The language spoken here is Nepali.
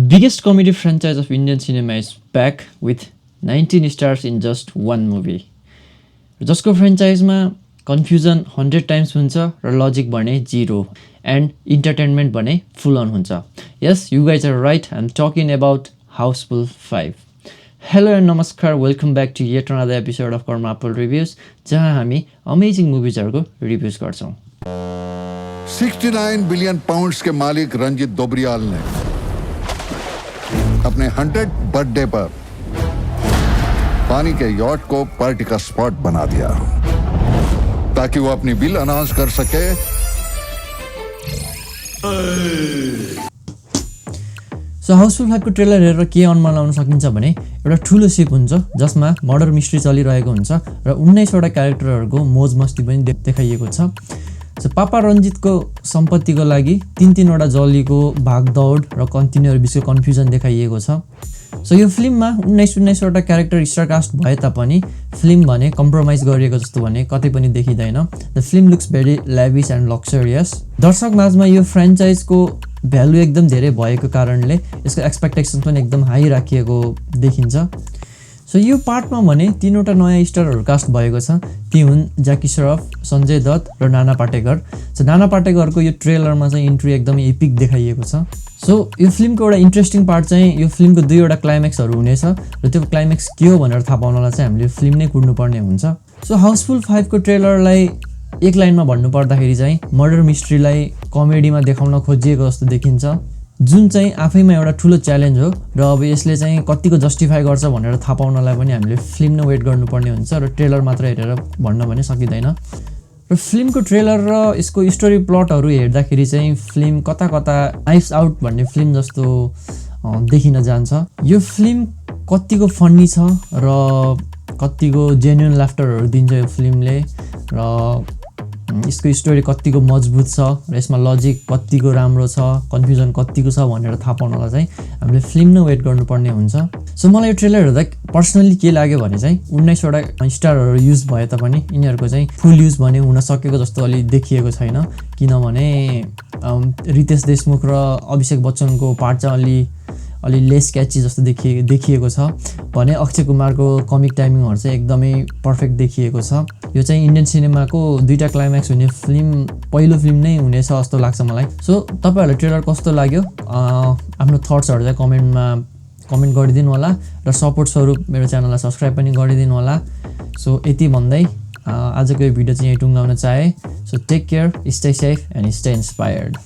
biggest comedy franchise of Indian cinema is back with 19 stars in just one movie. जसको फ्रेन्चाइजमा कन्फ्युजन 100 टाइम्स हुन्छ र लजिक भने 0 एन्ड इन्टरटेनमेन्ट भने फुल अन हुन्छ. Yes, you guys are right. I am talking about Housefull 5. Hello and नमस्कार, welcome back to yet another episode of Karma apple reviews, जहाँ हामी अमेजिङ मुभिजहरूको रिभ्युज गर्छौँ. 69 बिलियन पाउंड्स के मालिक रंजीत दोबरियाल ने अपने 100th बर्थडे पर पानी के यॉट को पार्टी का स्पॉट बना दिया ताकि वो अपनी बिल अनाउंस कर सके. सो हाउसफुल 5 को ट्रेलर हेरेर के अनुमान लगाउन सकिन्छ भने एउटा ठुलो सिप हुन्छ जसमा मर्डर मिस्ट्री चलिरहेको हुन्छ र 19 वटा क्यारेक्टरहरूको मोज मस्ती पनि देखाइएको छ. सो पापा रञ्जितको सम्पत्तिको लागि 3 वटा जलीको भागदौड र तिनीहरू बिचको कन्फ्युजन देखाइएको छ. सो यो फिल्ममा 19 वटा क्यारेक्टर स्टारकास्ट भए तापनि फिल्म भने कम्प्रोमाइज गरिएको जस्तो भने कतै पनि देखिँदैन. The film looks very lavish and luxurious. दर्शक माझमा यो फ्रेन्चाइजको भ्यालु एकदम धेरै भएको कारणले यसको एक्सपेक्टेसन पनि एकदम हाई राखिएको देखिन्छ. सो यो पार्टमा भने 3 वटा नयाँ स्टारहरू कास्ट भएको छ. ती हुन् ज्याकी श्रफ, सञ्जय दत्त र नाना पाटेकर. सो नाना पाटेकरको यो ट्रेलरमा चाहिँ इन्ट्री एकदमै एपिक देखाइएको छ. सो यो फिल्मको एउटा इन्ट्रेस्टिङ पार्ट चाहिँ यो फिल्मको 2 वटा क्लाइमेक्सहरू हुनेछ र त्यो क्लाइमेक्स के हो भनेर थाहा पाउनलाई चाहिँ हामीले फिल्म नै कुर्नुपर्ने हुन्छ. सो हाउसफुल 5 को ट्रेलरलाई एक लाइनमा भन्नुपर्दाखेरि चाहिँ मर्डर मिस्ट्रीलाई कमेडीमा देखाउन खोजिएको जस्तो देखिन्छ, जुन चाहिँ आफैमा एउटा ठुलो च्यालेन्ज हो र अब यसले चाहिँ कतिको जस्टिफाई गर्छ भनेर थाहा पाउनलाई पनि हामीले फिल्म नै वेट गर्नुपर्ने हुन्छ र ट्रेलर मात्र हेरेर भन्न पनि सकिँदैन. र फिल्मको ट्रेलर र यसको स्टोरी प्लटहरू हेर्दाखेरि चाहिँ फिल्म कता कता नाइफ्स आउट भन्ने फिल्म जस्तो देखिन जान्छ. यो फिल्म कतिको फन्नी छ र कतिको जेन्युन लाफ्टरहरू दिन्छ यो फिल्मले र यसको स्टोरी कतिको मजबुत छ र यसमा लजिक कतिको राम्रो छ, कन्फ्युजन कतिको छ भनेर थाहा पाउनलाई चाहिँ हामीले फिल्म नै वेट गर्नुपर्ने हुन्छ. सो मलाई यो ट्रेलर हेर्दा पर्सनली के लाग्यो भने चाहिँ 19 वटा स्टारहरू युज भए तापनि यिनीहरूको चाहिँ फुल युज भने हुन सकेको जस्तो अलि देखिएको छैन, किनभने रितेश देशमुख र अभिषेक बच्चनको पार्ट चाहिँ अलि लेस क्याची जस्तो देखिएको छ भने अक्षय कुमारको कमिक टाइमिङहरू चाहिँ एकदमै पर्फेक्ट देखिएको छ. यो चाहिँ इन्डियन सिनेमाको 2टा क्लाइम्याक्स हुने फिल्म पहिलो फिल्म नै हुनेछ जस्तो लाग्छ मलाई. सो तपाईँहरूलाई ट्रेलर कस्तो लाग्यो आफ्नो थट्सहरू चाहिँ कमेन्ट गरिदिनु होला र सपोर्ट स्वरूप मेरो च्यानललाई सब्सक्राइब पनि गरिदिनु होला. सो यति भन्दै आजको यो भिडियो चाहिँ यही टुङ्गाउन चाहे. So take care, stay safe and stay inspired.